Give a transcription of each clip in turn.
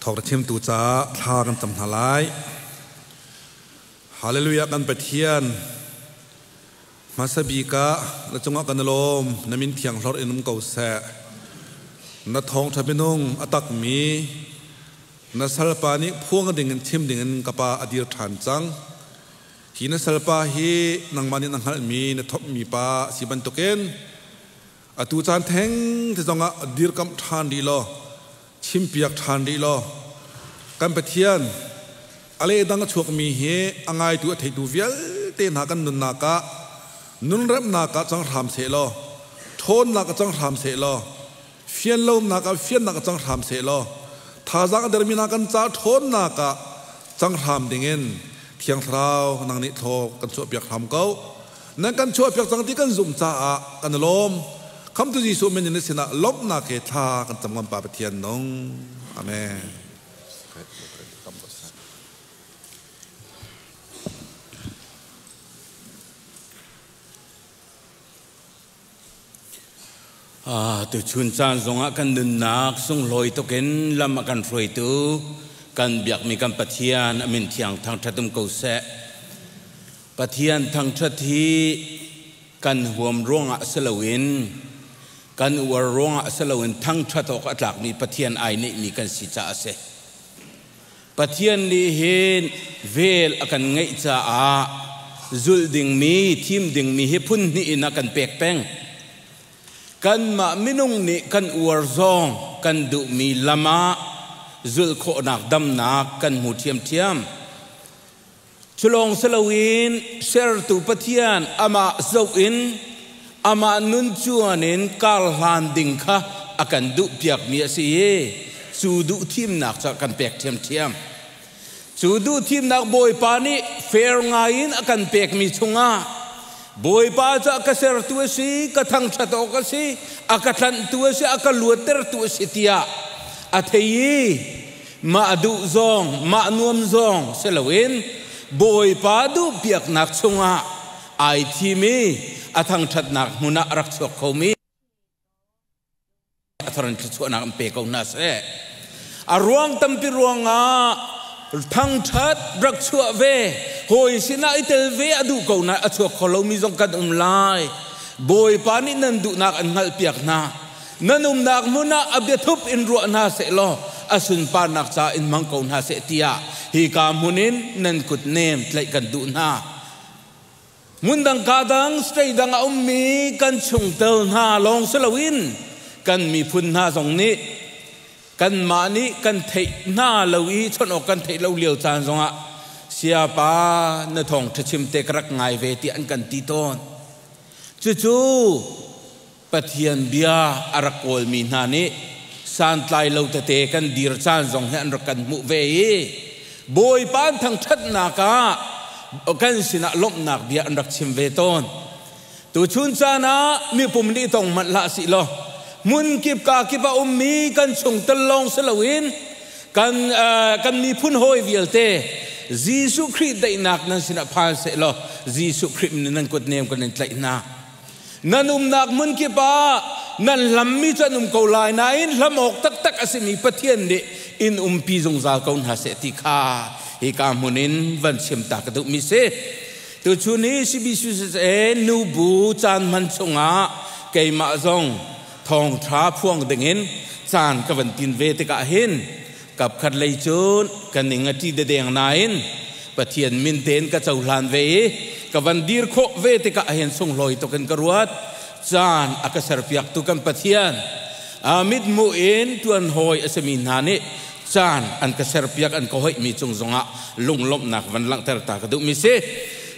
Thawngṭha chimtu caah thla kan cam hna lai. Hallelujah kan Pathian hmasa bik ah na cungah kan i lawm na min thiang hlorh in um ko seh. Na thawngṭha minung a takmi na salpa nih phuang ding in chim ding in ka pa a dir ṭhan cang. Hi na salpa hi nangmah nih na hngalhmi na thawmhmi pa a si bantukin atu caan theng te zongah dirkamh ṭhan rih law chimpiak ṭhan rih law kan Pathian a lehdang a chuakmi hi a ngaitu a theitu vialte hna kan nunnak ah nunremhnak ah cang hram seh law ṭhawnnak ah cang hram seh law fianlonak ah fiannak ah cang hram seh law thazaang a dermi hna kan ca ṭhawnnak ah cang hram dingin Thiang Thlarau nang nih thlaw kan chuahpiak hram ko. Nan kan chuahpiak cang ti kan zumh caah kan i lawm. Khamtu Jesuh min in na sinah lawmhnak he thla kan cam ngam Pa Pathian nung. Amen. Tuchun caan zongah kan nunnak sunglawi tukin lam a kan hruaitu kan biakmi kan Pathian a min thiang thangṭhat um ko seh. Pathian thangṭhat hi kan huam ruangah si loin kan uar ruangah si loin thangṭhat awk a tlakmi Pathian ai neihmi kan si caah a si. Pathian nih hin vel a kan ngeih caah zulh dingmi, thim dingmi hi phun hnih in a kan pek peng. Kanmah minung nih kan uar zong kan duhmi lam ah zulh khawhnak damnak kan hmu ṭhiamṭhiam. Culawng si loin sertu Pathian amah zoh in amah nun cuan in kar hlan ding kha a kan duhpiakmi a si i cu duhthimnak cu a kan pek ṭhiamṭhiam. Cu duhthimnak Bawipa nih fair ngaiin a kan pekmi chungah Bawipa cu a ka sertu a si, ka thangṭhat awk a si, a ka tlanhtu a si, a ka luattertu a si tiah a thei i mah duh zong mah nuam zong si loin Bawipa duhpiaknak chungah ai thim i a thangṭhatnak hmun ah a rak chuak khomi a thar in thluachuahnak an pe ko hna seh. A ruang tampi ruangah thangṭhat rak chuah ve hawi sinah i tel ve a duh ko na a chuak kho lomi zong kan um lai. Bawipa nih nan duhnak an hngalhpiak hna. Nan umnak hmun ah a biathup in ruah hna seh law a sunparnak ca in hmang ko hna seh tiah hika hmun in nan kut nem tlaih kan duh hna. Hmundang ka dang state dang a ummi kan chungtel hna lawng si loin kan miphun hna zong nih kanmah nih kan theih hna lo i chawnh awk kan theih lo lio caan zongah siapa na thawngṭha chim te ka rak ngai ve tiah an kan ti tawn. Cucu Pathian bia a rak kawlmi hna nih santlai lo tete kan dir caan zong hi an rak kan hmuh ve i Bawipa an thangṭhatnak ah kan sinah lawmhnak bia an rak chim ve tawn. Tuchun caan ah mipum nih tong hmanh hlah sih law hmun kip ka kip a ummi kan chungtel lawng si loin kan kan miphun hawi vialte Jesuh Khrih daihnak nan sinah phan seh law Jesuh Khrih min nan kut nem kan in tlaih hna. Nan umnak hmun kip ah nan hlammi cu an um ko lai nain hlam awk taktak a simi Pathian nih in umpi zungzal ko hna seh ti kha hika hmun in van chim ta ka duhmi si. Tuchun hi CBCUSA nubu caan hman chungah keimah zong thawngṭha phuang dingin caan ka van tin ve tikah hin kapkhat lei cun ka ning a ṭi dedeng nain Pathian min tein ka cohlan ve i ka van dir khawh ve tikah hin sunglawi tuk in ka ruat. Caan a ka serpiaktu kan Pathian mithmuh in ṭuan hawi a simi hna nih caan an ka serpiak an ka hoihmi cung zongah lunglawmhnak van langhter ta ka duhmi si.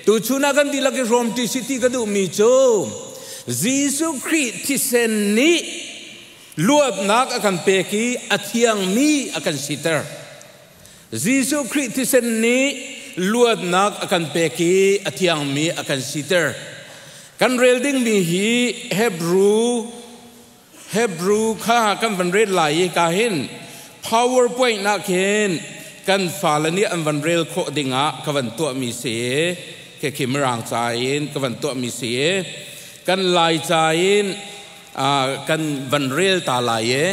Tuchun ah kan dihlak i hrawmṭi si ti ka duhmi cu Jesuh Khrih thisen nih luatnak a kan pek i a thiangmi a kan siter. Jesuh Khrih thisen nih luatnak a kan pek i a thiangmi a kan siter. Kan rel dingmi hi Hebrew Hebrew kha kan van rel lai i ka hin PowerPoint ah khin kan fale nih an van rel khawh dingah ka van tuahmi si. Khi mirang ca in ka van tuahmi si. Kan Lai ca in kan van rel ta lai i.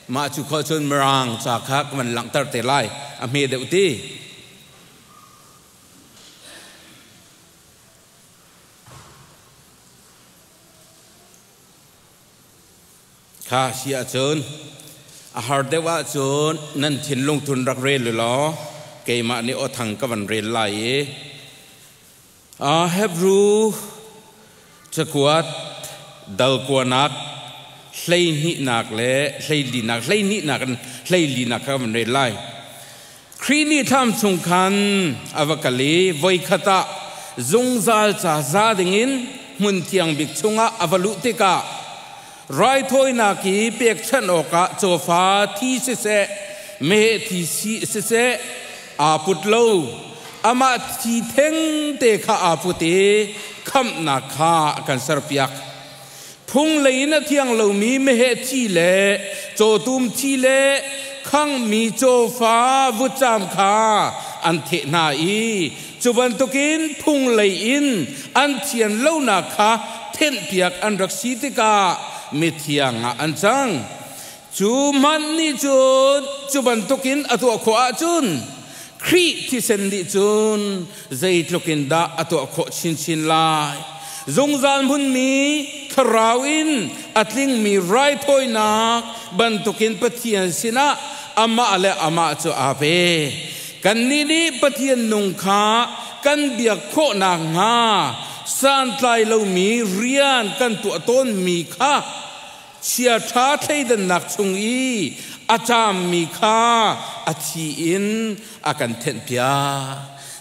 Mah cu khua cun Mirang ca kha ka van langhter te lai. A hme deuh ti. Kha si ahcun a har deuh ahcun nan thinlung thun rak rel u law keimah nih awthang ka van rel lai i Hebru cakuat dal kuanak hleihnihnak le hleilinak hleihnihnak in hleilinak kha ka van rel lai. Khrih nih thlam chung khan a va kal i voikhat ah zungzal ca za dingin hmun thiang bik chungah a va luh tikah raithawinak i pekchanh awkah cawfa thi siseh meheh thi siseh aa put lo. Amah thi thengte kha aa put i khamhnak kha a kan serpiak. Phung lei in a thiang lomi meheh thi le cawtum thi le khangmi cawfa vutcam kha an theh hna i cu bantukin phung lei in an thian lonak kha thenhpiak an rak si tikah mithiang ah an cang. Cu hmanh nih cun cu bantukin a tuah khawh ahcun Khrih thisen nih cun zeitluk in dah a tuah khawh chinchin lai. Zungzal hmunmi thlarau in a tlingmi raithawinak bantukin Pathian sinah amah le amah cu aa pe. Kannih nih Pathian nung kha kan biak khawh nakhnga santlai lomi rian kan tuah tawnmi kha chiaṭha thleidannak chung i a caammi kha a thi in a kan thenhpiak.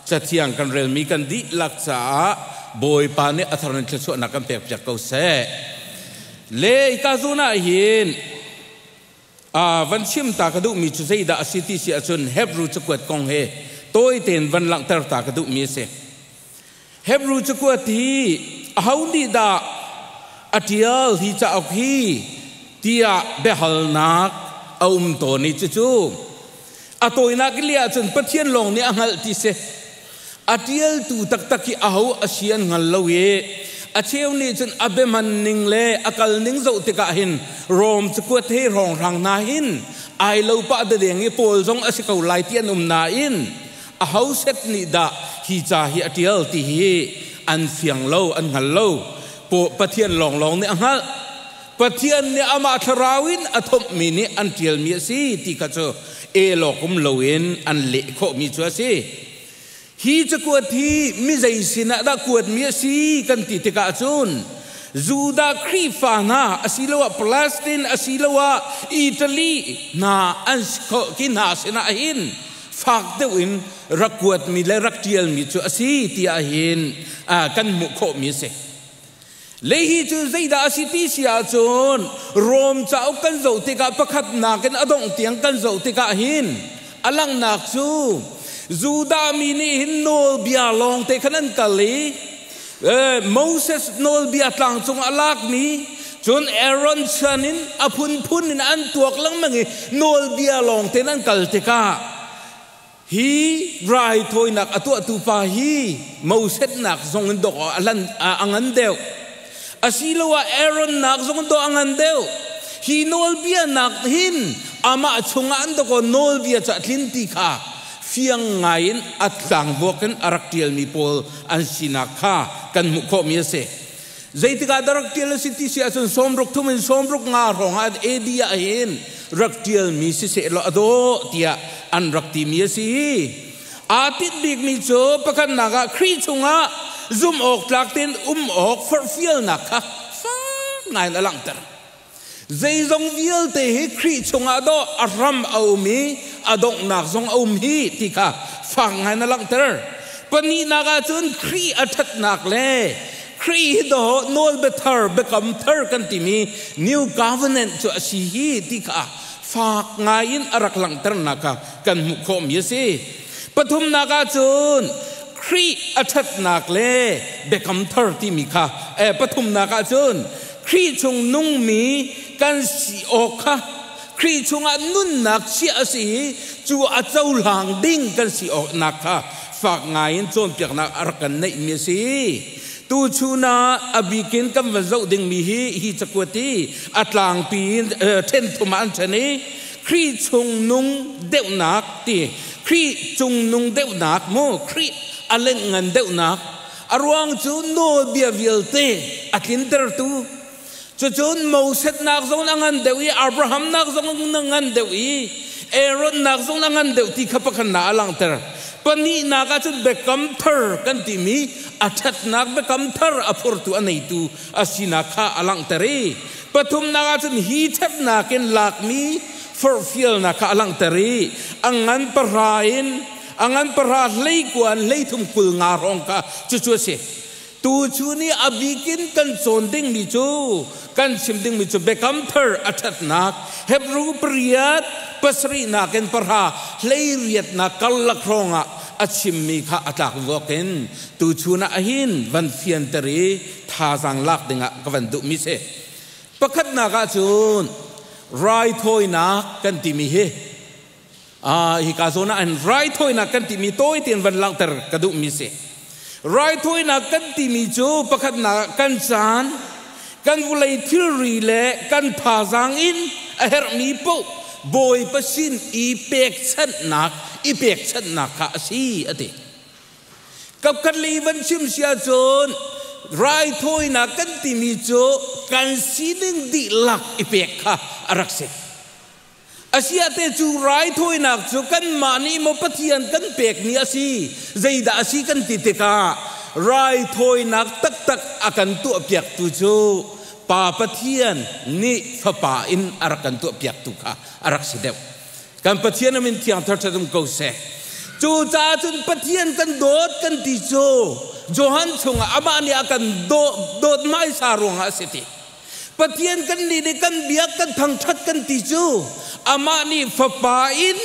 Cathiang kan relmi kan dihlak caah Bawipa nih a thar in thluachuahnak kan pekpiak ko seh. Le hika zawn ah hin van chim ta ka duhmi cu zeidah a si ti si ahcun Hebrew cakuat kong he tawi tein van langhter ta ka duhmi a si. Hebrew cakuat hi aho nih dah a ṭial hi cauk hi tiah biahalnak a um tawn i cucu a tawinak i leh ahcun Pathian lawng nih a hngalh ti si. A ṭialtu taktak hi aho a si an hngal lo i a cheu nih cun a biahman ning le a kal ning zoh tikah hin Rom cakuat he hrawnghrang hna hin ai lo pah dadeng i Paul zong a si ko lai ti an um nain aho set nih dah hi ca hi a ṭial ti hi an fiang lo, an hngal lo. Pathian lawnglawng nih a hngalh. Pathian nih amah thlarau in a thomhmi nih an ṭialmi a si ti kha cu elawk um loin an leh khawhmi cu a si. Hi cakuat hi mi zei sinah dah kuatmi a si kan ti tikah cun Judah Khrihfa hna asiloah Palestine asiloah Italy hna an ki hna sinah hin fak deuh in rak kuatmi le rak ṭialmi cu a si tiah hin kan hmuh khawhmi a si. Lehi cu zeidah a si ti si ahcun Rom cauk kan zoh tikah pakhatnak in a dongh tiang kan zoh tikah hin a langhnak cu Judah mi nih hin nawlbia lawngte khan an kal i Moses nawlbia tlang cung a lakmi cun Aaron chan in a phunphun in an tuak lengmang i nawlbia lawng tein an kal tikah hi raithawinak a tuahtu pa hi Moses nak zong in dawh a ngan deuh asiloah Aaron nak zong in dawh a ngan deuh hi nawlbia nak hin amah chungah an dawkaw nawlbia cu a tlin ti kha fiang ngai in a tlangvuak in a rak ṭialmi pawl an sinak kha kan hmuh khawhmi a si. Zeitik ah dah rak ṭial a si ti si ahcun 63 in 65 hrawng ah AD ah hin rak ṭialmi siseh law a dawh tiah an rak timi a si. Aa tinh bikmi cu pakhatnak ah Khrih chungah zumh awk tlak tein um awk forhfialnak kha fak ngai in a langhter. Zeizong vialte hi Khrih chungah dawh a hram a um i a donghnak zong a um hi ti kha fak ngai na langhter. Pahnihnak ah cun Khrih a ṭhatnak le Khrih hi dawh nawlbia thar biakam thar kan timi New Covenant cu a si hi ti kha fak ngai in a rak langhternak kha kan hmuh khawhmi a si. Pathumnak ah cun Khrih a ṭhatnak le biakam thar timi kha pathumnak ah cun Khrih chung nungmi kan si awk kha Khrih chungah nunnak chiah a si i cu a cohlang ding kan si awknak kha fak ngaiin cawnpiaknak a rak kan neihmi a si. Tu chun ah a bikin kan van zoh dingmi hi hi cakuat hi a tlangpi in ṭhen thum ah an ṭhen i Khrih chung nung deuhnak ti Khrih cung nung deuhnak mu Khrih a lengngan deuhnak a ruang cu nawlbia vialte a tlintertu cucun Moses nak zong a ngan deuh i Abraham nak zong a ngan deuh i Aaron nak zong a ngan deuh ti kha pakhatnak a langhter. Pahnihnak ah cun biakam thar kan timi a ṭhatnak biakam thar a phurtu a neitu a sinak kha a langhter i pathumnak ah cun hi ṭhatnak in lakmi forhfialnak kha a langhter i a ngan pahra in a ngan pahra hleikua in hleithum kul nga hrawng kha cucu a si. Tuchun i a bikin kan cawn dingmi cu kan chim dingmi cu Biakam Thar a ṭhatnak Hebru pariat pasarihnak in pahra hleiriatnak karlak hrawngah a chimmi kha a tlak vuak in tuchun ah hin van fianter i thazaang lak dingah ka van duhmi si. Pakhatnak ah cun raithawinak kan timi hi hika zawn ah raithawinak kan timi tawi tein van langhter ka duhmi si. Raithawinak kan timi cu pakhatnak kan caan, kan vulei thilri le kan thazaang in a herhmi paoh Bawipa sin i pekchanhnak i pekchanhnak kha a si a ti. Kapkhat lei van chim si ahcun raithawinak kan timi cu kan sining dihlak i pek kha a rak si. Asiahte cu raithawinak cu kanmah nih maw Pathian kan pekmi a si, zeidah a si kan ti tikah raithawinak taktak a kan tuahpiaktu cu Pa Pathian nih Fapa in a rak kan tuahpiaktu kha a rak si deuh. Kan Pathian a min thiang thar um ko seh. Cucaah cun Pathian kan dawt kan ti cu Johan chungah amah nih a kan dawt hmaisa ruangah a si ti. Pathian kan nih nih kan biak kan thangṭhat kan ti cu amah nih fapa in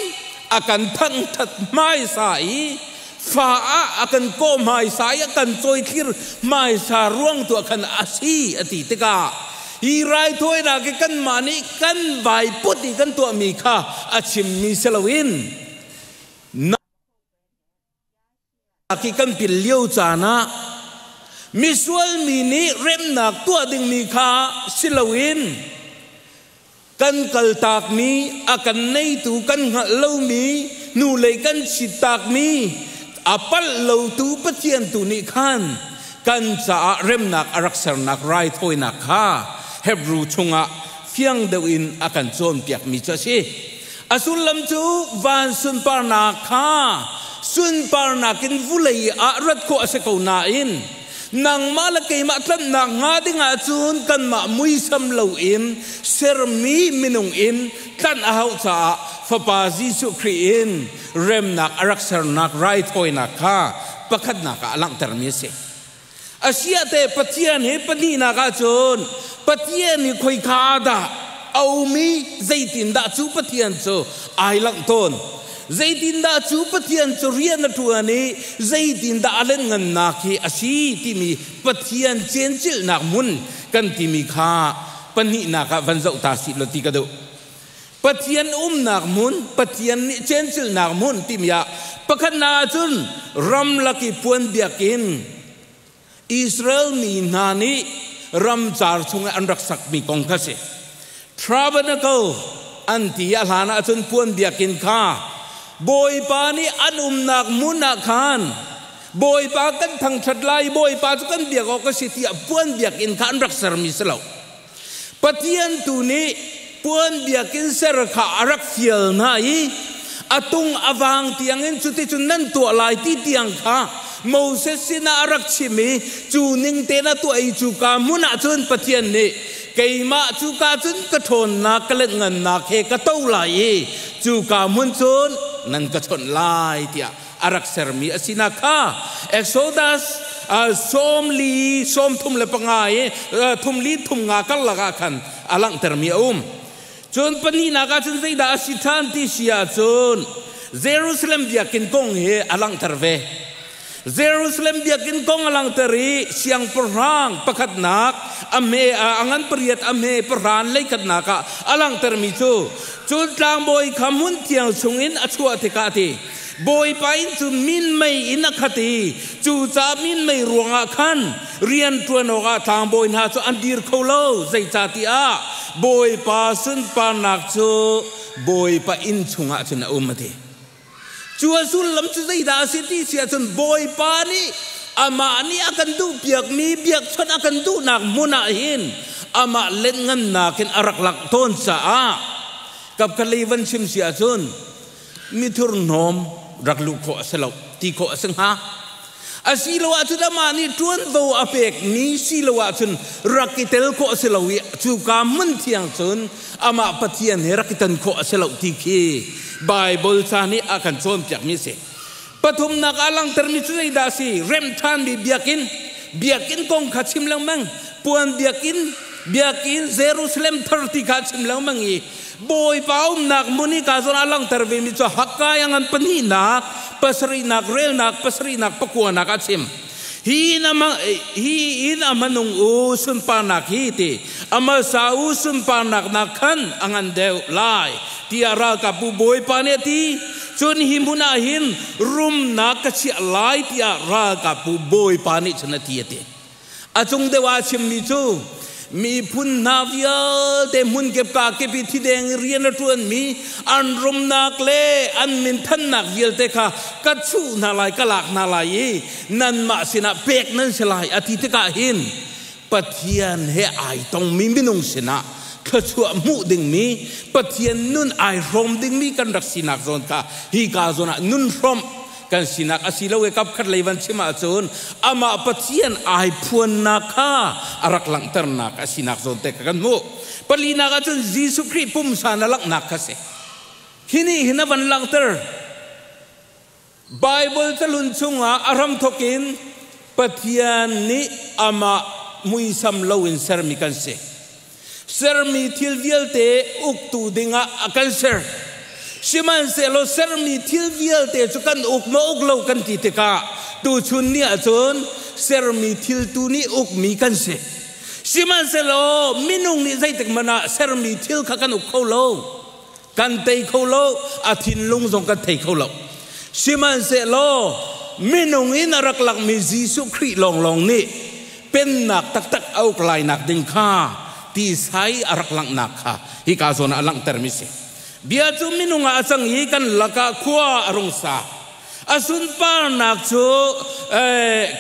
a kan thangṭhat hmaisa i fa ah a kan kawh hmaisa i a kan cawithlir hmaisa ruang tu ah khan a si a ti tikah hi raithawinak hi kanmah nih kan vai put i kan tuahmi kha a chimmi si loin Ki kan pil lio caan ah misual mi nih remnak tuah dingmi kha si loin kan kaltakmi a kan neitu kan hngalh lomi hnulei kan chittakmi a palh lotu Pathian tu nih khan kan caah remnak a rak sernak raithawinak kha Hebrew chungah fiang deuh in a kan cawnpiakmi cu a si. A sullam cu van sunparnak kha sunparnak in vulei ah rat khawh a si ko nain nangmah le keimah tlanhnak hnga ding ahcun kanmah muisam loin sermi minung in tlanh a hauh caah Fapa Jesuh Khrih in remnak a rak sernak raithawinak kha pakhatnak ah a langhtermi a si. Asiahte Pathian he pahnihnak ahcun Pathian hi khoika dah a um i zeitindah cu Pathian cu ai langh tawn? Zeitindah cu Pathian cu rian a ṭuan i zeitindah a lianngannak hi a si timi Pathian cencilhnak hmun kan timi kha pahnihnak ah van zoh ta sih law ti ka duh. Pathian umnak hmun, Pathian nih cencilnak hmun timi ah pakhatnak ahcun ramlak i puan biakinn Israel mi hna nih ramcar chung an rak sakmi kong kha si. Tabernacle an ti a hlan ahcun puan biakinn kha Bawipa nih an umnak hmun ah khan Bawipa kan thangṭhat lai, Bawipa cu kan biak awk a si tiah puan biakinn kha an rak sermi si lo. Pathian tu nih puan biakinn ser kha a rak fial hna i a tung a vang tiangin cuticun nan tuah lai ti tiang kha Moses sinah a rak chim i cu ning tein a tuah i cuka hmun ah cun Pathian nih keimah cuka cun ka ṭhawnnak ka lenhngannak he ka to lai i cuka hmun cun nan ka chawnh lai tiah a rak sermi a sinak kha Exodus sawmli sawmthum le panga i thumli thum nga karlak ah khan a langhtermi a um. Cun pahnihnak ah cun zeidah a si ṭhan ti si ahcun Jerusalem biakinn kong hi a langhter ve. Jerusalem biakinn kong a langhter i siangpahrang pakhatnak a hme a ngan pariat a hme pahran leikhatnak ah a langhtermi cu cun tlangbawi kha hmun thiang chungin a chuah tikah a ti. Bawipa inn cu minmei in a khat i cucaah minmei ruangah khan rianṭuan awkah tlangbawi hna cu an dir kho lo, zeicahtiah Bawipa sunparnak cu Bawipa inn chungah cun a um, a ti. Cu a sullam cu zeidah a si ti si ahcun Bawipa nih amah nih a kan duhpiakmi biakchawnh a kan duhnak hmun ah hin amah lenhngannak in a rak langh tawn caah kapkhat lei van chim si ahcun mithur hnawm rak luh khawh a si lo ti khawh a si hnga. Asilo ahcun amah nih ṭuanvo a pekmi silo ahcun rak i tel khawh a si lo i cuka hmun thiang cun amah Pathian he rak i ton khawh a si lo ti khi Baibal ca nih a kan cawnpiakmi a si. Pathumnak ah langhtermi cu zeidah a si? Remh ṭhanmi biakinn. Biakinn kong kha chim lengmang. Puan biakinn, biakinn Jerusalem thar ti kha chim lengmang i Bawipa umnak hmun i ka zawn ah langhter vemi cu Hakkai a ngan pahnihnak, pasarihnak relnak, pasarihnak pakuanak a chim. Hi in ama hi in a hmanung u sunparnak hi ti amasa u sunparnak nak khan a ngan deuh lai tiah ralkapbu Bawipa nih a ti. Cun hi hmun ah hin rumnak ka chiah lai tiah ralkapbu Bawipa nih cun a ti a ti. A cung deuh ah a chimmi cu miphun hna vialte hmunkip kakip i thideng i rian a ṭuanmi an rumnak le an minthannak vialte kha ka chuh hna lai, ka lak hna lai i nanmah sinah pek nan si lai a ti tikah hin Pathian he ai tongmi minung sinah thluachuah hmuh dingmi Pathian nun ai hrawm dingmi kan rak sinak zawn kha hi ka zawn ah nun hrawmh kan sinak a si lo i kapkhat lei van chim ahcun amah Pathian ai phuannak kha a rak langhternak a sinak zawn te kha kan hmuh. Palinak ahcun Jesuh Khrih pumsa na langhnak kha si. Hi nih hin a van langhter. Bible cahlun chungah a hramthawk in Pathian nih amah muisam loin sermi kan si. Sermi thil vialte uktu dingah a kan ser. Sihmanhsehlaw sermi thil vialte cu kan uk maw uk lo kan ti tikah tuchun ni ahcun sermi thil tu nih ukmi kan si. Sihmanhsehlaw minung nih zeitik hmanh ah sermi thil kha kan uk kho lo. Kan tei kho lo, a thinlung zong kan thei kho lo. Sihmanhsehlaw minung in a rak lakmi Jesuh Khrih lawnglawng nih pennak taktak a uk lainak ding kha tisai a rak langhnak kha hika zawn ah a langhtermi si. Bia cu minung ah a cang i kan lakah khua a rung sa. A sunparnak cu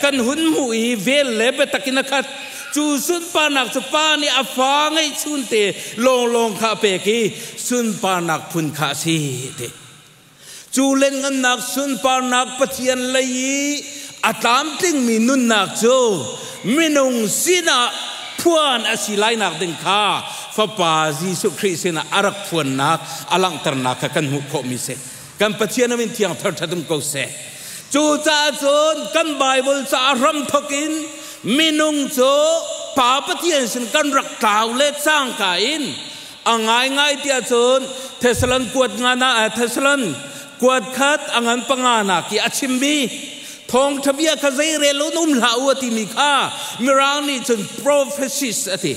kan hun hmuh i vel le biatak in a khat. Cu sunparnak cu pa nih a fa ngeihchunte lawnglawng kha a pek i sunparnak phun kha a si ti. Cu lengngannak sunparnak Pathian lei i a tlamtlingmi nunnak cu minung sinah phuan a si lainak ding kha Fapa Jesuh Khrih sinah a rak phuannak a langhternak kha kan hmuh khawhmi si. Kan Pathian a min thiang thar ṭhat um ko seh. Cucaah cun kan Baibal ca hramthawk in minung cu Pa Pathian sin kan rak tlau le cangka in a ngaingai tiah cun Thessalon kuat nga na Thessalon kuat khat a ngan panga nak i a chimmi thawngṭha bia kha zei rel lo um hlah u a timi kha Mirang nih cun prophecies a ti.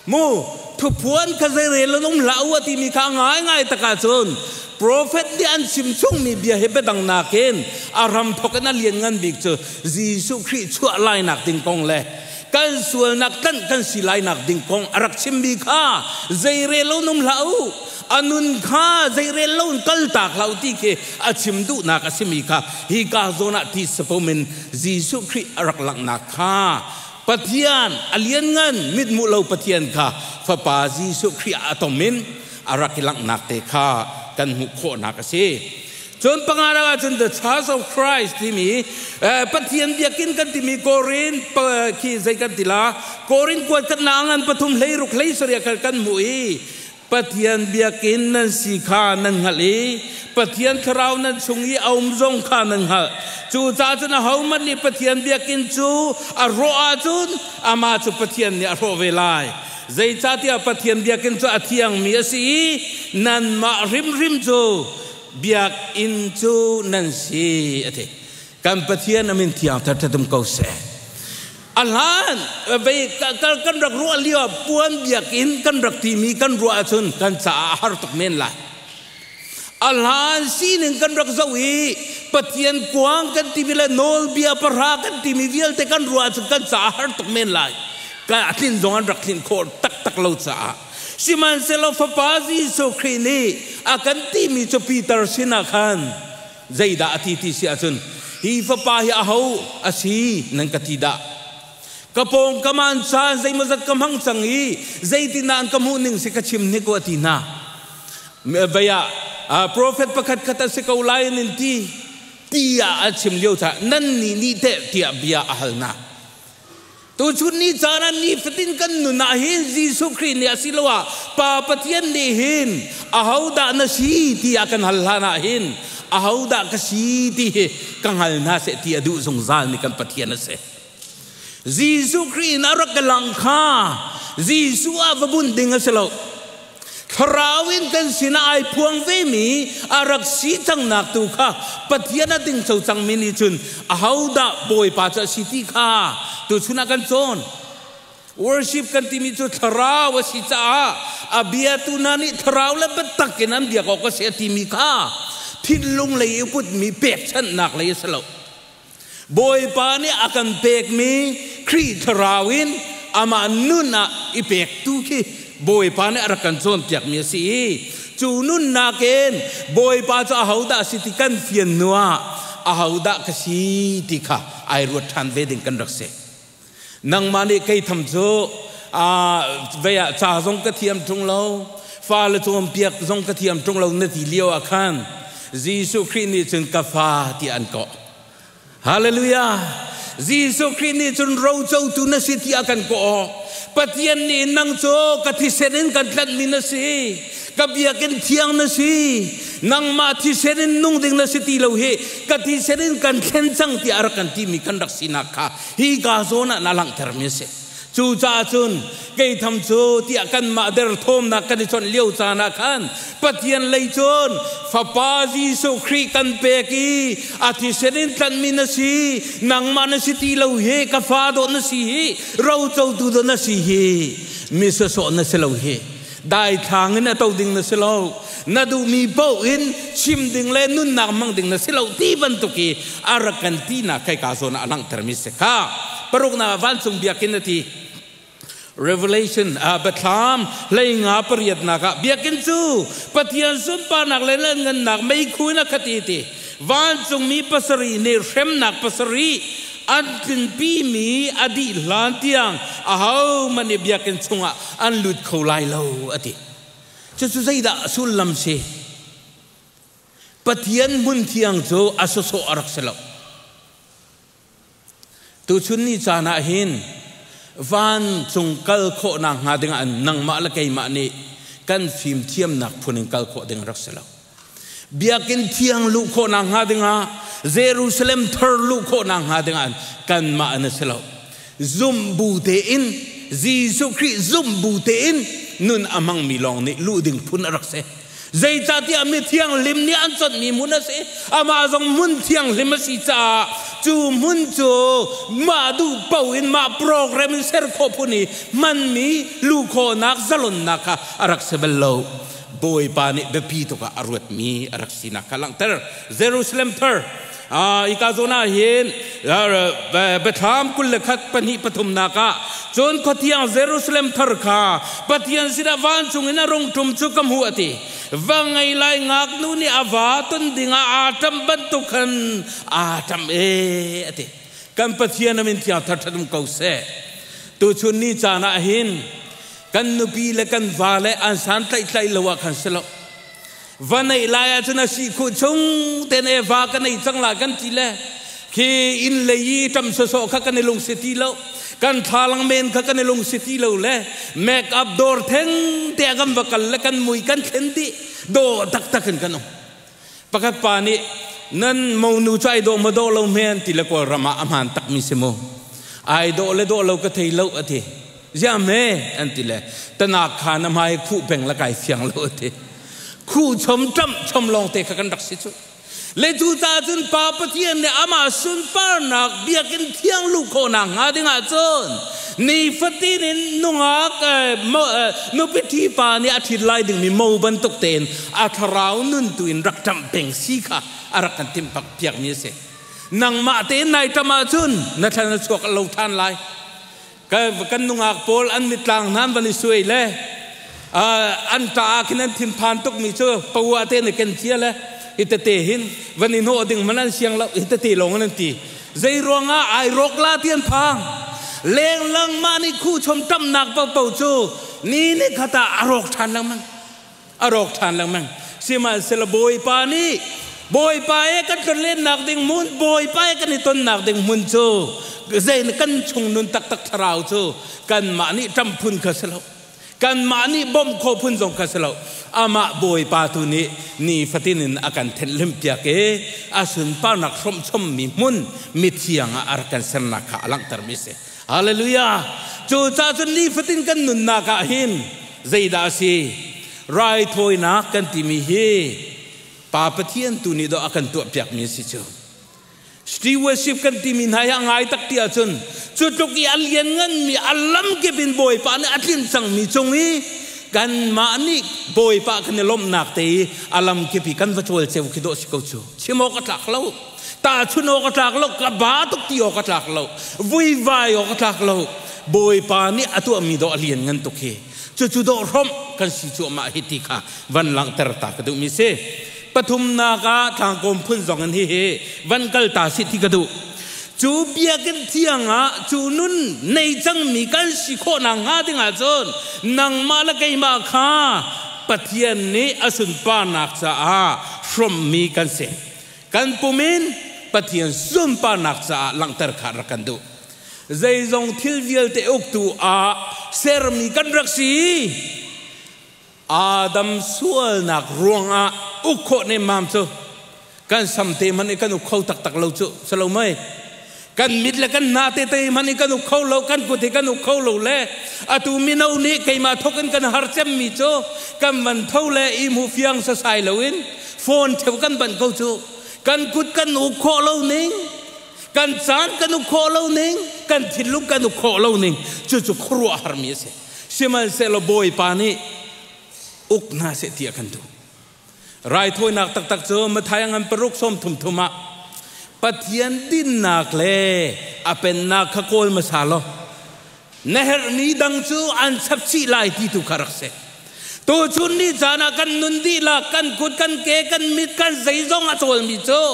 Mu thuphuan kha zei rel lo um hlah u a timi kha ngaingai tak ahcun profet nih an chim chungmi bia hi biadang nakin a ram thawk in a lianngan bik cu Jesuh Khrih chuah lainak ding kong le kan sualnak tlanh kan si lainak ding kong a rak chimmi kha zei rel lo num hlah u a nun kha zei rel lo in kaltak hlah u ti khi a chim duhnak a simi kha hi ka zawn ah ti sapom in Jesuh Khrih a rak langhnak kha Pathian a lianngan mithmuh lo Pathian kha Fapa Jesuh Khrih ah a tom in a rak i langhnak te kha kan hmuh khawhnak a si. Cun panganak ahcun The Church of Christ timi Pathian biakinn kan timi Korin khi zei kan ti la Korin kuat kan na ngan pathum hlei ruk hlei sarih kal kan hmuh i Pathian biakinn nan si kha nan hngalh i Pathian thlarau nan chung i a um zong kha nan hngalh. Cucaah cun ahohmanh nih Pathian biakinn cu a hrawh ahcun amah cu Pathian nih a hrawh ve lai. Zeicahtiah Pathian biakinn cu a thiangmi a si i nanmah hrimhrim cu biakinn cu nan si, a ti. Kan Pathian a min thiang ṭhaṭhatum ko seh. A hlan vei kan rak ruah lio ah puan biakinn kan rak timi kan ruah ahcun kan caah a har tuk men lai. A hlan sining kan rak zoh i Pathian kuang kan timi le nawlbia pahra kan timi vialte kan ruah ahcun kan caah har tuk men lai. Ka tlin zong an rak tlin khawh taktak lo caah. Sihmanhsehlaw Fapa Jesuh Khrih nih a kan timi cu Peter sinah khan zeidah a ti ti si ahcun hi fapa hi aho a si nan ka ti dah? Ka pawngkam ah an caan zeimawzat ka hmang cang i zeitindah an ka hmuh ning si ka chim hnik u a ti hna. Vei ah profet pakhat khat a si ko lai an in ti tiah a chim lio caah nan nih nih teh tiah bia a hal hna. Tuchun ni caan ah nifatin kan nun ah hin Jesuh Khrih nih asiloah Pa Pathian nih hin ahodah na si tiah kan hal hlan ah hin ahodah ka si ti hi ka hngal hna seh ti a duh zungzal mi kan Pathian a si. Jesuh Khrih in a rak ka lang kha Jesuh ah va bunh ding a si lo. Thlarau in kan sinah ai phuang vemi a rak si cangnak tu kha Pathian a dingco cangmi nih cun ahodah Bawipa cu a si ti kha tuchun ah kan cawn. Worship kan timi cu thlarau a si caah a biatu hna nih thlarau le biatak in an biak awk a si a timi kha thinlung lei i putmi pekchanhnak lei a si lo. Bawipa nih a kan pekmi Khrih Thlarau in amah nun ah i pek tu khi Bawipa nih a rak kan cawnpiakmi a si i cu nunnak in Bawipa cu ahodah a si ti kan fian hnuah ahodah ka si ti kha ai ruat ṭhan ve ding kan rak si. Nangmah nih kei tham cu vei ah ca zong ka thiam ṭung lo, fale cawnpiak zong ka thiam ṭung lo na ti lio ah khan Jesuh Khrih nih cun ka fa tiah an kawh. Hallelujah! Jesuh Khrih nih cun rocotu na si tiah kan kawh. Pathian nih nang cu ka thisen in kan tlanhmi na si. Ka biakinn thiang na si. Nangmah thisen in nung ding na si ti lo hi ka thisen in kan thlen cang tiah a rak kan timi kan rak sinak kha hi ka zawn ah na langhtermi a si. Cucaah cun kei tham cu tiah kanmah derthawmnak kan i chawnh lio caan ah khan Pathian lei cun Fapa Jesuh Khrih kan pek i a thisen in tlanhmi na si, nangmah na si ti lo hi, ka fa dawh na si hi, rocotu dawh na si hi, mi sawsawh na si lo hi. Daithlang in a to ding na si lo. Na duhmi paoh in chim ding le nunnak hmang ding na si lo ti bantuk i a rak kan tinak kai ka zawn ah a langhtermi si kha. Paruknak ah vancung biakinn a ti. Revelation Biathlam hleinga pariatnak ah biakinn cu Pathian sunparnak le ngannak meikhu in a khat i ti. Vancungmi pasarih nih hremnak pasarih an tlinpimi a dih hlan tiang ahohmanh nih biakinn chungah an lut kho lai lo a ti. Cucu zeidah sullam si? Pathian hmun thiang cu a sawsawh a rak si lo. Tuchun ni caan ah hin vancung kal khawhnak hnga dingah nangmah le keimah nih kan fimthiamnak phun in kal khawh ding a rak si lo. Biakinn thiang luh khawhnak hnga dingah Jerusalem thar luh khawhnak hnga dingah kanmah an si lo. Zumh bu tein Jesuh Khrih zumh bu tein nun a hmangmi lawng nih luh ding phun a rak si. Zeicahtiah mi thianghlim nih an conhmi hmun a si. Amah zong hmun thianghlim a si caah cu hmun cu mah duh paoh in mah program in ser khawh phun i hmanmi luh khawhnak zalonnak kha a rak si bal lo. Bawipa nih biapi tuk ah a ruatmi a rak sinak kha langhter. Jerusalem thar ika zawn ah hin biathlam 21 pahnih pathumnak ah cun khuathiang Jerusalem thar kha Pathian sinah vancung in a rung ṭum cu ka hmuh a ti. Va ngei lai ngaknu nih a va ton dingah aa ṭamh bantuk khan aa ṭamh e a ti. Kan Pathian a min thiang thar ṭhat um ko seh. Tuchun ni caan ah hin kan nupi le kan va le an san tlaih lo ah khan si lo. Va neih lai ahcun a si khuh chung ten e va ka nei cang la kan ti le khi inn lei i ṭam sawsawh kha kan i lungsi ti lo, kan thlalang men kha kan i lungsi ti lo le make up dawr theng te ah kan va kal le kan mui kan thlen dih dawh taktak in kan um. Pakhat pa nih nan monu cu ai dawh maw dawh lo hme an ti le Kawlram ah a hmaan takmi si mu, ai dawh le dawh lo ka thei lo a ti. Ziah hme an ti le tanak kha na hmai khuh peng la kai fiang lo a ti. Khuh chom ṭamh chom lawng te kha kan rak si cu. Le cu ta cun Pa Pathian nih amah sunparnak biakinn thiang luh khawhnak hnga ding ah cun Nifatin in nungak nupi ṭhi pa nih a ṭhit lai dingmi mo bantuk tein a thlarau nun tu in rak ṭamh peng si kha a rak kan timh piakmi a si. Nangmah tein nai ṭam ahcun na thlan a chuak lo ṭhan lai. Kan nungak pawl an mitlang hna an van i suai le an ṭa ah khin an thinphan tukmi cu paua te na ken cia le hi tete hin van i hnawh ding man an siang lo, hi tete lawng an ti. Zei ruangah ai rawk la ti an phang. Lenglang mah nih khu chom ṭamnak paohpaoh cu ni ni khat ah a rawk ṭhan lengmang, a rawk ṭhan lengmang. Sihmanhsehlaw Bawipa nih, Bawipa he kan tlonlennak ding hmun, Bawipa he kan i tonnak ding hmun cu zei kan chung nun taktak thlarau cu kanmah nih ṭam phun kha si lo, kanmah nih bawmh khawh phun zong kha si lo. Amah Bawipa tu nih nifatin in a kan thenhlim piak i a sunparnak hrawmh chommi hmun mithiang ah a rak kan sernak kha a langhtermi a si. Hallelujah! Cucaah cun nifatin kan nunnak ah hin zeidah a si? Raithawinak kan timi hi Pa Pathian tu nih dawh a kan tuahpiakmi a si cu. Stewardship kan timi hna hi a ngai tak ti ahcun cu tluk i a liannganmi, a lamkip in Bawipa nih a tlinh cangmi cung i kanmah nih Bawipa kan i lawmhnak te i a lamkip i kan va cawl ceu khi dawh si ko cu. Chim awk a tlak lo, tahchun awk a tlak lo, ka ba tuk ti awk a tlak lo, vuivai awk a tlak lo. Bawipa nih a tuahmi dawh a lianngan tuk hi. Cucu dawh hrawmh kan si cuahmah hi ti kha van langhter ta ka duhmi si. Pathumnak ah tlangkawm phun zong in hihi van kal ta si ti ka duh. Cu biakinn thiang ah cu nun nei cangmi kan si khawh nak hnga ding ahcun nangmah le keimah kha Pathian nih a sunparnak caah hrawmmi kan si. Kan pum in Pathian sunparnak caah langhter kha rak kan duh. Zeizong thil vialte uktu ah sermi kan rak si. Adam sualnak ruangah uk khawh nemmam cu kan samte hmanh i kan uk kho taktak lo cu si lo mei? Kan mit le kan hna tete hmanh i kan uk kho lo, kan kut hi kan uk kho lo le atu mino nih keimah thok in kan har cemmi cu kan van tho le i hmu fiang sasai loin phone theu kan banh ko cu. Kan kut kan uk khawh lo ning, kan caan kan uk khawh lo ning, kan thinlung kan uk khawh lo ning, cucu khuaruahharmi a si. Sihmanhsehlaw Bawipa nih uk hna seh ti a kan duh. Raithawinak taktak cu Matthai ngan paruk sawm thum thum ah Pathian dinnak le a pennak kha kawl hmasa law na herhmi dang cu an chap chih lai ti tu kha rak si. Tuchun ni caan ah kan nun dihlak, kan kut, kan ke, kan mit, kan zeizong a cawlmi cu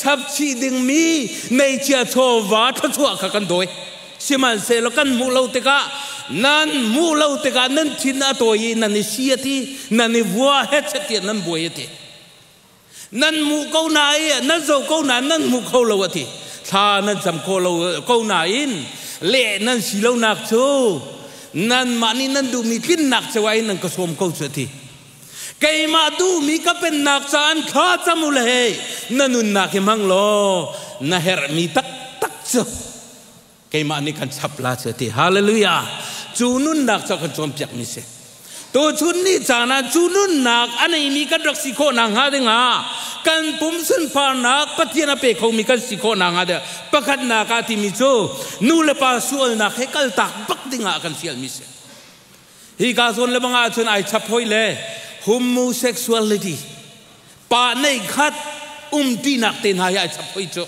chap chih dingmi meicia chawva thluachuah kha kan dawi. Sihmanhsehlaw kan hmuh lo tikah, nan hmuh lo tikah nan thin a tawi i nan i si a ti, nan i vua hetchet tiah nan buai a ti. Nan hmuh ko na i nan zoh ko na nan hmu kho lo a ti. Thla nan cam kho lo ko nain leh nan si lonak cu nanmah nih nan duhmi tlinnak ceu ah in nan ka sawm ko cu a ti. Keimah duhmi ka pennak caan thla cam u le hei na nunnak hi hmang law na herhmi taktak cu keimah nih kan chap la cu ti. Hallelujah! Cu nunnak cu kan cawnpiakmi si. Tuchun ni caan ah cu nunnak a neimi kan rak si khawh nak hnga dingah, kan pum sunparnak Pathian a pe khomi kan si khawh nak hnga ding, pakhatnak ah timi cu nu le pa sualnak he kaltak bak dingah kan fialmi si. Hi ka zawn le bang ah cun ai chap hoi le homosexuality, pa nei khat umtinak te hna hi ai chap hoi cu.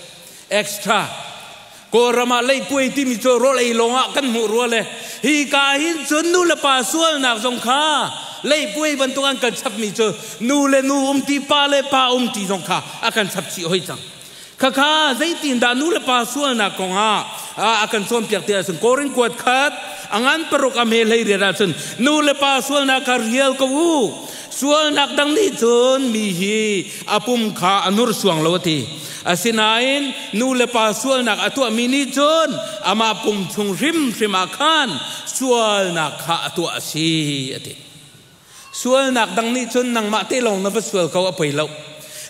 Extra Kawlram ah leihpuai timi cu rawl ei lawng ah kan hmuh rua le hi ka hin cun nu le pa sualnak zong kha leihpuai bantuk an kan chapmi cu nu le nu umti, pa le pa umti zong kha a kan chap chih hoi cang. Khakha zeitindah nu le pa sualnak kongah a kan cawnpiak ti ahcun Korin kuat khat a ngan paruk a hme hlei riat ahcun nu le pa sualnak kha rial ko u. Sualnak dang nih cun mi hi a pum kha a nursuang lo a ti. Asinain nu le pa sualnak a tuahmi nih cun amah pum chung hrimhrim ah khan sualnak kha a tuah a si a ti. Sualnak dang nih cun nangmah te lawng na va sual ko a poi lo.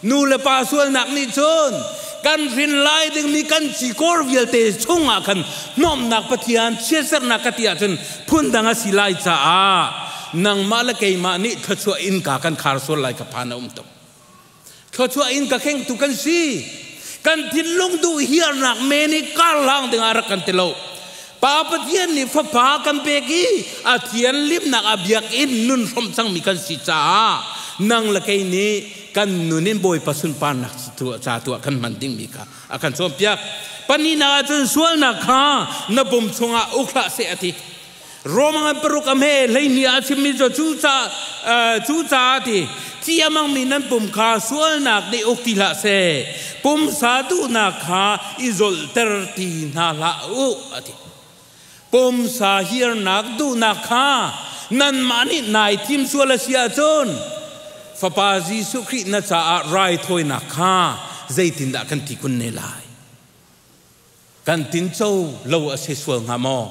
Nu le pa sualnak nih cun kan hrin lai dingmi kan cikawr vialte chungah khan hnawmnak Pathian chiatsernak ka ti ahcun phundang a si lai caah nangmah le keimah nih thluachuah innka kan khar sual lai ka phan a um tuk. Thluachuah in ka khengtu kan si. Kan thinlung duh hiarnak men i karhlang dingah rak kan ti lo. Pa Pathian nih Fapa kan pek i a thianhlimnak a biakinn nun hrawmh cangmi kan si caah nang le kei nih kan nun in Bawipa sunparnak ca tu ah kan hman dingmi kha a kan cawnpiak. Pahnihnak ah cun sualnak kha na pum chungah uk hlah seh a ti. Rome ngan paruk a hme hleihnih ah a chimmi cu cu caah ti thi a hmangmi nan pum kha sualnak nih uk ti hlah seh, pumsa duhnak kha i zolhter ti hna hlah u a ti. Pumsa hiarnak duhnak kha nanmah nih nai thim sual a si ahcun Fapa Jesuh Khrih na caah raithawinak kha zeitindah kan ti kun ne lai? Kan tinco lo a si sual hnga maw?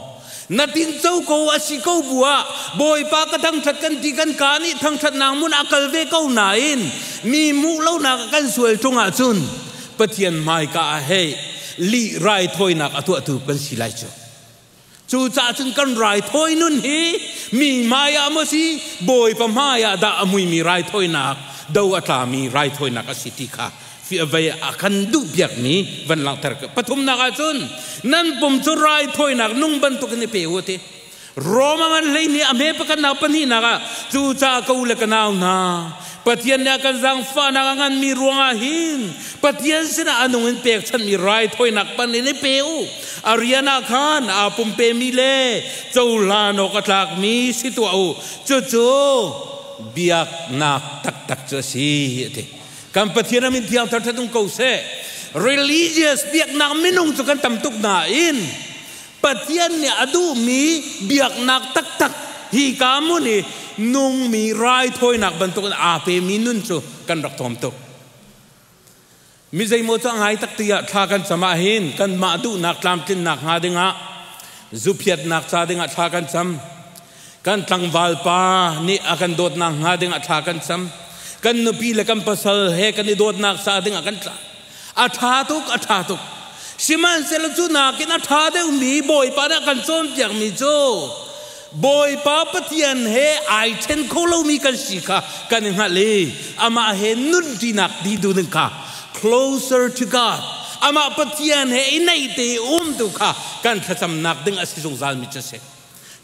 Na tinco ko a si ko bu ah Bawipa ka thangṭhat kan ti kan kaa nih thangṭhatnak mun a kal ve ko nain mi hmuh lonak kan sual ṭung ahcun Pathian hmaika ah hei lih raithawinak a tuahtu kan si lai cu. Cucaah cun kan raithawi nun hi mi hmai ah maw si Bawipa hmai ah dah a muimi raithawinak do a tlami raithawinak a si ti kha vei a kan duh biakmi van langhter. Pathumnak ah cun nan pum cu raithawinak nung bantukin i pe u ti. Roma ngan hlei nih a hme pakhatnak pahnihnak ah cucaah ka u le ka nau hna, Pathian nih a kan zaangfahnak a nganmi ruangah hin Pathian sinah a nung in pekchanhmi raithawinak pan in i pe u. A rian ah khan aa pumpemi le cohlan awk a tlakmi si tuah u. Cucu biaknak taktak cu a si, a ti. Kan Pathian a min thiang thar ṭhat um ko seh. Religious biaknak minung cu kan tam tuk nain Pathian nih a duhmi biaknak taktak hi ka mun i nungmi raithawinak bantukin aa pemi nun cu kan rak thawm tuk. Mi zeimaw cu a ngai tak tiah thla kan cam ah hin kanmah duhnak tlamtlinnak hnga dingah zuphiatnak ca dingah thla kan cam. Kan tlangval pa nih a kan dawtnak hnga dingah thla kan cam. Kan nupi le kan pasal he kan i dawtnak ca dingah kan tla. A ṭha tuk, a ṭha tuk. Sihmanhsehlaw cu nakin a ṭha deuhmi Bawipa nih a kan cawnpiakmi cu Bawipa Pathian he ai ṭhen kho lomi kan si kha kan i hngalh i amah he nunṭinak ti tu ding kha closer to God, amah Pathian he i naih te um tu kha kan thlacamnak ding a si zungzalmi cu a si.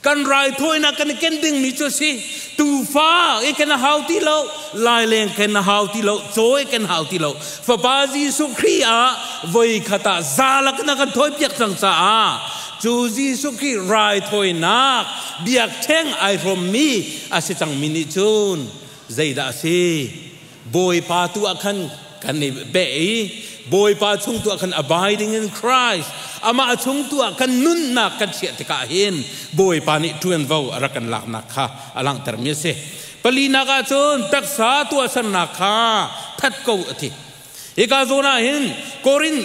Kan raithawinak kan i ken dingmi cu a si. Tuufa i ken a hau ti lo, laileng ken a hau ti lo, caw i ken hau ti lo. Fapa Jesuh Khrih ah voi khat ah zalak in a kan thawipiak cang caah cu Jesuh Khrih raithawinak biakṭheng ai hrawmmi a si cangmi nih cun zeidah a si? Bawipa tu ah khan kan i beh i Bawipa chung tu ah khan abiding in Christ, amah chung tu ah kan nunnak kan chiah tikah hin Bawipa nih ṭuanvo a rak kan laknak kha a langhtermi a si. Palinak ah cun taksa tuahsernak kha that ko a ti. Hika zawn ah hin Korin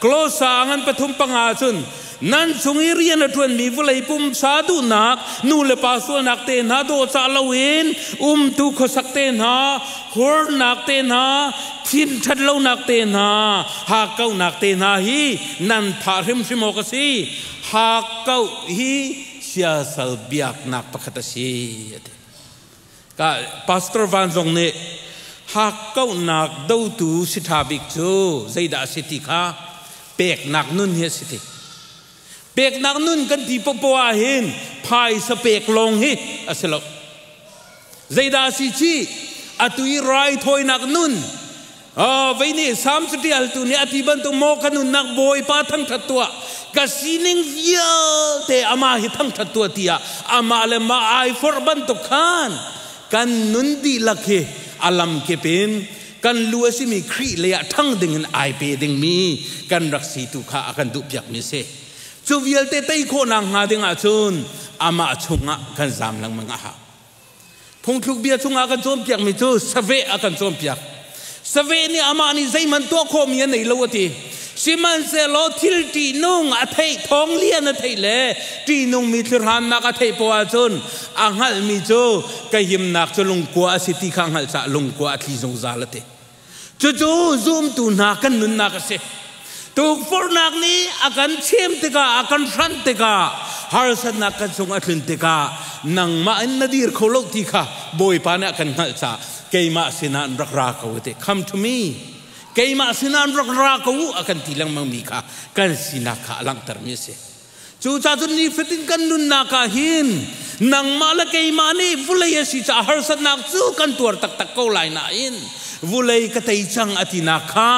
Kolosa ngan pathum panga cun nan chung i rian a ṭuanmi vawlei pumsa duhnak, nu le pa sualnak te hna, dawhcah loin umtu khuasak te hna, hurnak te hna, thin ṭhat lonak te hna, hakkauhnak te hna hi nan thah hrimhrim awk a si. Hakkauh hi siasal biaknak pakhat a si, a ti. Ka Pastor Van zong nih hakkauhnak dotu si ṭha bik cu zeidah a si ti kha peknak nun hi a si ti. Peknak nun kan ti popoh ah hin phaisa pek lawng hi a si lo. Zeidah a si ci? Atu i raithawinak nun Vei nih Salm catialtu nih a ti bantuk maw ka nunnak Bawipa thangṭhat tuah, ka sining vialte amah hi thangṭhat tuah tiah amah le mah ai forh bantuk khan kan nun dihlak hi a lamkip in kan lu a simi Khrih lei ah ṭhang dingin ai pe dingmi kan rak si tu kha a kan duhpiakmi a si. Cu vialte tei khawhnak hnga ding ahcun amah chungah kan zaam lengmang a hau. Phungthluk bia chungah kan cawnpiakmi cu saveh a kan cawnpiak. Saveh nih amah nih zeihmanh tuah khawhmi a nei lo a ti. Sihmanhsehlaw thil ṭihnung a theih, thawng lian a theih le ṭihnungmi thlirhannak a theih poah ahcun a hngalhmi cu ka himnak cu lungkua a si ti kha a hngalh caah lungkua a thli zungzal a ti. Cucu zumtu hna kan nunnak a si. Tukforhnak nih a kan chem tikah, a kan hranh tikah, harsatnak kan cung a tlun tikah nangmah in na dir kho lo ti kha Bawipa nih a kan hngalh caah keimah sinah an rak ra ko ti. Come to me. Keimah sinah an rak ra ko a kan ti lengmang mi kha kan sinak kha a langhtermi a si. Cucaah cun nifatin kan nunnak ah hin nangmah le keimah nih vulei a si caah harsatnak cu kan tuar taktak ko lai nain vulei ka tei cang a tinak kha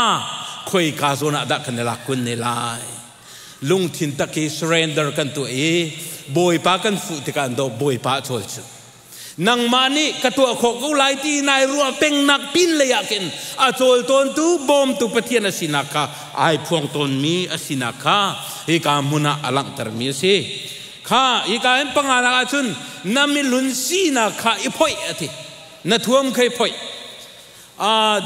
khoika zawn ah dah kan i lak kun ne lai. Lungthin tak i surrender kan tuah i Bawipa kan fuh tikah an do Bawipa a cawl cu. Nangmah nih ka tuah khawh ko lai ti nai ruah pengnak pin lei ah khin a cawl tawntu bawmtu Pathian a sinak kha ai phuang tawnmi a sinak kha hika hmun ah a langhtermi a si. Kha hika in panganak ahcun na milun sinak kha i phoih a ti. Na thuam kha i phoih.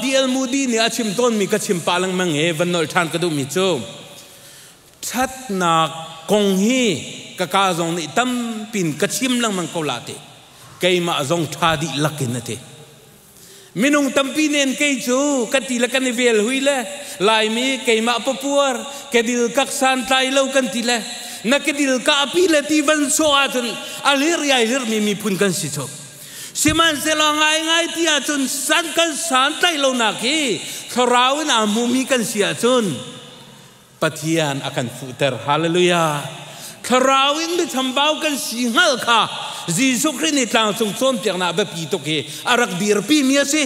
D.L. Moody nih a chim tawnmi ka chim pah lengmang i van nolh ṭhan ka duhmi cu Ṭhatnak kong hi ka ka zong nih tampin ka chim lengmang ko la ti. Keimah zong ṭha dih lakin a ti. Minung tampi nen kei cu kan ti le kan i vel hui le Laimi keimah papuar kedil kak santlai lo kan ti le na kedil kahpi le ti van sawh ahcun a lir iai lirmi miphun kan si chok. Sihmanhsehlaw ngaingai ti ahcun san kan santlaih lonak hi thlarau in aa hmumi kan si ahcun Pathian a kan fuhter. Hallelujah. Thlarau in michambau kan si hngal kha Jesuh Khrih nih tlangcung cawnpiaknak biapi tuk hi a rak dirpi mi a si.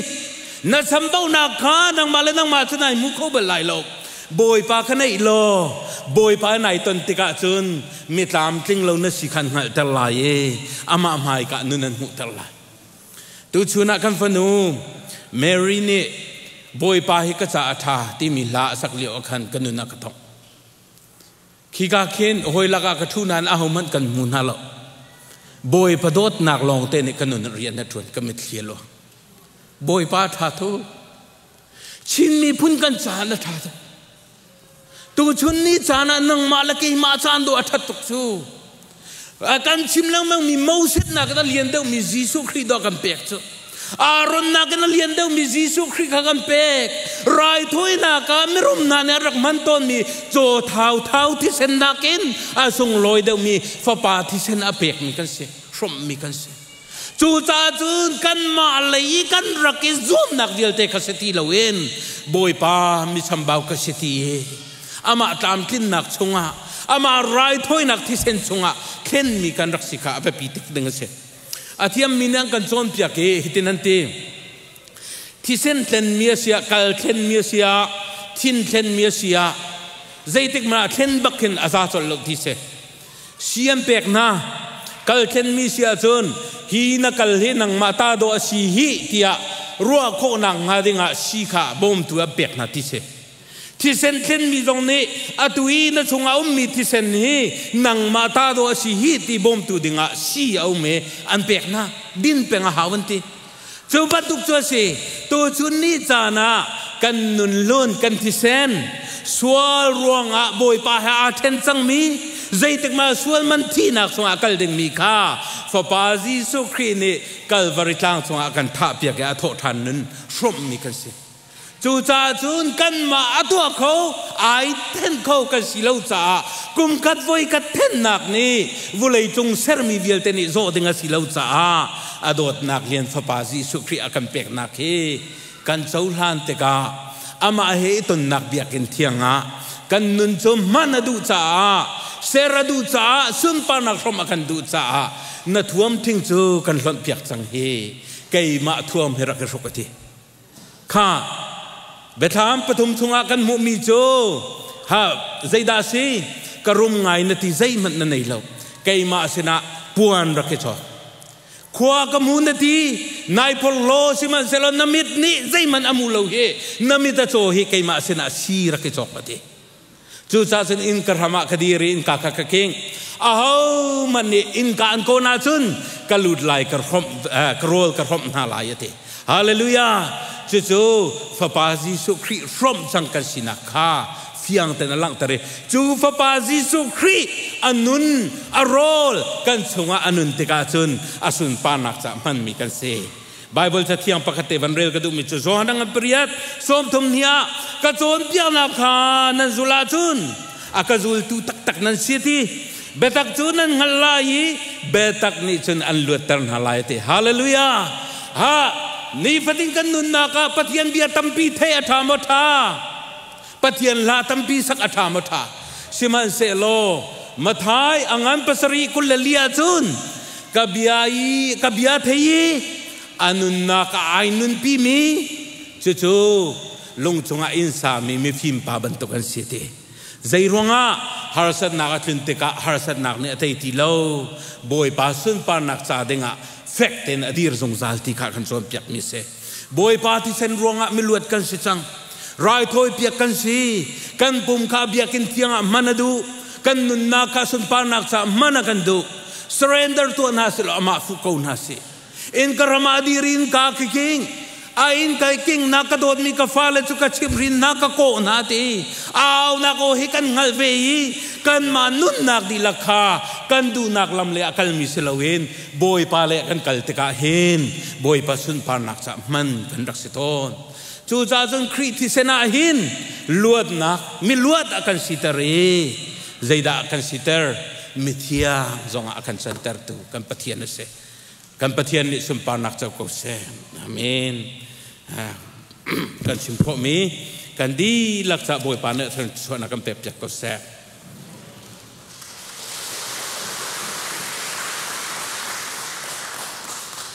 Na chambaunak kha nangmah le nangmah cu nai hmu kho bal lai lo. Bawipa kha neih law Bawipa nai ton tikah cun mi tlamtling lo na si khan hngalhter lai i amah hmaika nun an hmuhter lai. Tuchun ah kan fanu Mary nih Bawipa hi ka caah a ṭha timi hla a sak lio ah khan ka nun a ka thawk. Khika khin hawi lakah ka ṭhu nain ahohmanh kan hmu hna lo. Bawipa dawtnak lawng te nih ka nun rian a ṭuan ka mitthli a luang. Bawipa ṭha tuk. Chin miphun kan caah na ṭha tuk. Tuchun ni caan ah nangmah le keimah caan dawh a ṭhat tuk cu. Kan chim lengmang mi Moses nakin a lian deuhmi Jesuh Khrih dawh kan pek cu. Aaron nakin a lian deuhmi Jesuh Khrih kha kan pek. Raithawinak ah mirum hna nih an rak hman tawnmi caw thau thau thisen nakin a sunglawi deuhmi fapa thisen a pekmi kan si, hrawmhmi kan si. Cucaah cun kanmah lei i kan rak i zuamnak vialte kha si ti loin Bawipa michambau ka si ti i amah tlamtlinnak chungah amah raithawinak thisen chungah thlenmi kan rak si kha a biapi tuk ding a si. A thiammi nih an kan cawnpiak i hitin an ti. Thisen thlenmi a si ah, kal thlenmi a si ah, thin thlenmi a si ah, zeitik hmanh ah thlen bak khin a za colh lo ti si. Si an pek hna. Kal thlenmi si ahcun hi na kal hi nangmah ta dawh a si hi tiah ruah khawhnak hnga dingah si kha bawmtu an pek hna ti si. Thisen thlenmi zong nih atu i na chungah ummi thisen hi nangmah ta dawh a si hi ti bawmtu dingah si a um i an pek hna. Din peng a hau an ti. Cu bantuk cu a si. Tuchun ni caan ah kan nunhlun, kan thisen sual ruangah Bawipa he aa ṭhen cangmi, zeitik mah sual man thihnak chungah kal dingmi kha Fapa Jesuh Khrih nih Kalvari tlang chungah kan thahpiak i a thawhṭhan nun hrawmhmi kan si. Cucaah cun kanmah a tuah kho, ai then kho kan si lo caah kum khat voi khat thennak nih vawleicung sermi vialte nih zawh ding a si lo caah a dawtnak lian Fapa Jesuh Khrih a kan peknak hi kan cohlan tikah amah he i tonnak biakinn thiang ah kan nun cu hman a duh caah ser a duh caah sunparnak hrawmh a kan duh caah na thuam thing cu kan hlonhpiak cang hi keimah thuam hi rak i hruk a ti. Kha Biathlam pathum chungah kan hmuhmi cu ha zeidah a si? Ka rum ngai na ti zeihmanh na nei lo. Keimah sinah puan rak i cawk. Khua ka hmu na ti, nai porhlaw sihmanhsehlaw na mit nih zeihmanh a hmu lo hi, na mit a caw hi keimah sinah si rak i cawk a ti. Cucaah cun inn ka hram ah ka dir i innka kha ka king. Ahohmanh nih innka an kawn ahcun ka lut lai ka hrawmh ka rawl ka hrawmh hna lai a ti. Hallelujah! Cucu Fapa Jesuh Khrih hrawmh cang kan sinak kha fiang tein a langhter i cu Fapa Jesuh Khrih a nun a rawl kan chungah a nun tikah cun a sunparnak caah hmanmi kan si. Bible cathiang pakhat te van rel ka duhmi cu Johan ngan pariat 30 ni ah ka cawnpiaknak kha nan zul ahcun a ka zultu taktak nan si ti biatak cu nan hngalh lai i biatak nih cun an luatter hna lai ti hallelujah ha nifatin kan nunnak ah Pathian bia tampi theih a ṭha maw ṭha Pathian hla tampi sak a ṭha maw ṭha sihmanhsehlaw. Mathai angan pasarih kul le li ahcun ka bia i ka bia thei i a nunnak a ai nunpi mi cucu lung cungah inn sami mifim pa bantuk an si ti. Zei ruangah harsatnak a tlun tikah harsatnak nih a tei ti lo. Bawipa sunparnak ca dingah fek tein a dir zungzal ti kha kan cawnpiakmi si. Bawipa thisen ruangah miluat kan si cang. Raithawi piak kan si. Kan pum kha biakinn thiang ah hman a duh. Kan nunnak kha sunparnak caah hman a kan duh. Surrender tuah hna sih law amah fuh ko hna sih. In ka ram ah dir in ka kiking. A in kai king na ka dawtmi ka fale cu ka chimhrin hna ka kawh hna ti. Aunak aw hi kan hngalh ve i kanmah nunnak dihlak kha kan duhnak lam le a kalmi si loin Bawipa le kan kal tikah hin Bawipa sunparnak caah hman kan rak si tawn. Cucaah cun Khrih thisen ah hin luatnak miluat a kan siter i zeidah a kan siter? Mithiang zongah a kan cantertu kan Pathian a si. Kan Pathian nih sunparnak co ko seh. Amen. Kan chim khawhmi kan dihlak caah Bawipa nih thluachuahnak kan pek piak ko seh.